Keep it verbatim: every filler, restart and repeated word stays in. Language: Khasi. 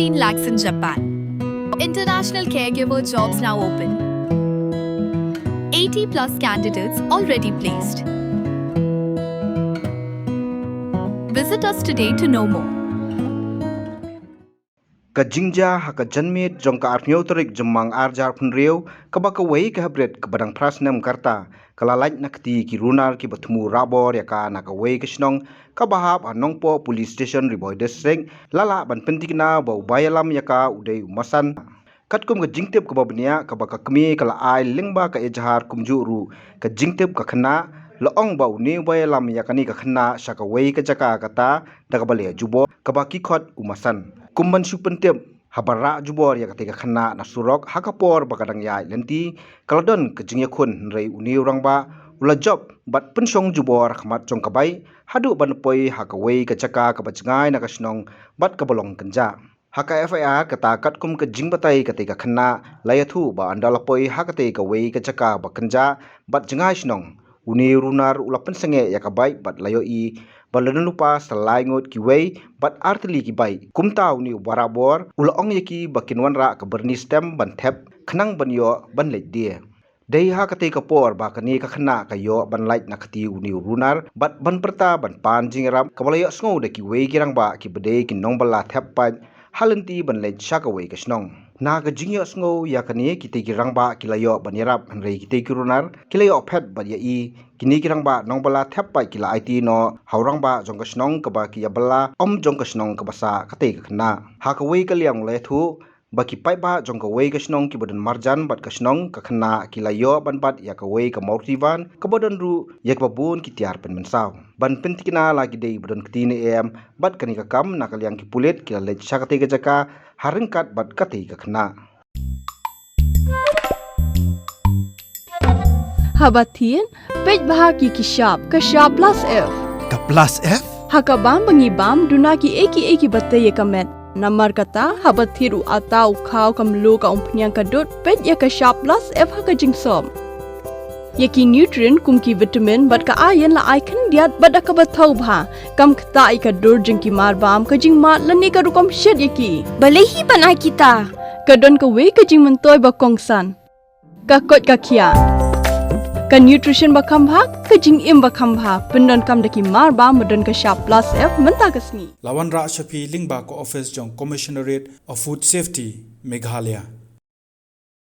Fifteen lakhs in Japan. International caregiver jobs now open. Eighty plus candidates already placed. Visit us today to know more. Ka jingjia ha ka janmiet jong ka arphew tarik Jymmang arhajar phew hynriew, kaba kawei ka hapdeng kaba dang phra snem ka rta, ka la lait na kti ki runar kiba thmu rah bor ïa ka na kawei ka shnong kaba hap ha Nongpoh Police Station, Ri Bhoi District, la lah ban pyntikna ba u ba ïalam ïa ka u dei u Masan. Katkum ka jingtip kaba bniah kaba ka kmie ka la ai lyngba ka ejahar kumjuh ruh ka jingtip ka khynnah, la ong ba une u ba ïalam ïa kane ka khynnah sha kawei ka jaka kata da kaba leh jubor kaba ki khot u Masan. Kum ban shu pyntip, haba rah jubor ïa katei ka khynnah na surok ha ka por ba ka dang ïaid lynti, ka la don ka jingïakhun, hynrei une u rangbah u la jop bad pynshong jubor ha khmat jong ka bike haduh ban poi ha kawei ka jaka kaba jngai na ka shnong bad kaba long kynjah. Ha ka F I R kata, katkum ka jingbatai katei ka khynnah, la ïathuh ba ynda la poi ha katei kawei ka jaka ba kynjah bad jngai shnong, une u runar u la pynsangeh ïa ka bike bad la ïohi ba la don lypa sa lai ngut kiwei bad ar tylli ki bike. Kumta une u ba rah bor u la ong ïa ki ba kin wanrah ka byrni stem ban thep khnang ban ïoh ban leit die. Dei ha katei ka por ba kane ka khynnah ka ïoh ban lait na kti une u runar bad ban pyrta ban pan jingïarap, kaba la ïohsngew da kiwei ki rangbah kiba dei ki nongbylla thep bike ha lynti ban leit sha kawei ka shnong. Na ka jingïohsngew ïa kane, kitei ki rangbah ki la ïoh ban ïarap, hynrei kitei ki runar ki la ïoh phet bad ïa i. Kine ki rangbah nongbylla thep bike ki la aiti noh ha u rangbah jong ka shnong kaba ki ïabylla, um, jong ka shnong kaba sah katei ka khynnah. Ha kawei ka liang u la ïathuh ba ki paidbah jong kawei ka shnong kiba don marjan bad ka shnong ka khynnah ki la ïoh ban bat ïa kawei ka Maruti van kaba don ruh ïa kiba bun ki tiar pynmynsaw. Ban pyntikna la ki dei ba don kti ne em bad kane ka kam, na ka liang ki pulit ki la leit sha katei ka jaka ha ryngkat bad katei ka khynnah. Haba thied, peit bha ki ki shap, ka shap plus F. Ka plus F? Ha ka bam ba ngi bam, duna ki ei ki ei kiba tei ïa ka met. Namar kata, haba thied u atta, u khaw, ka mluh, ka umphniang, ka dud, peit ïa ka shap plus F ha ka jingsop. Ïa ki nutrient kum ki vitamin bad ka iron la ai khyndiat bad da kaba thaw bha. Kam ktah ïa ka dur jong ki marbam, ka jingmad lane ka rukom shet ïa ki. Balei hi ban ai kita? Ka don kawei ka jingmyntoi ba kongsan. Ka koit ka khiah. Ka nutrition ba kham bha, ka jingim ba kham bha, pyndonkam da ki marbam ba don ka shap plus F mynta ka sngi. La wanrah sha phi lyngba ka office jong Commissionerate of Food Safety, Meghalaya.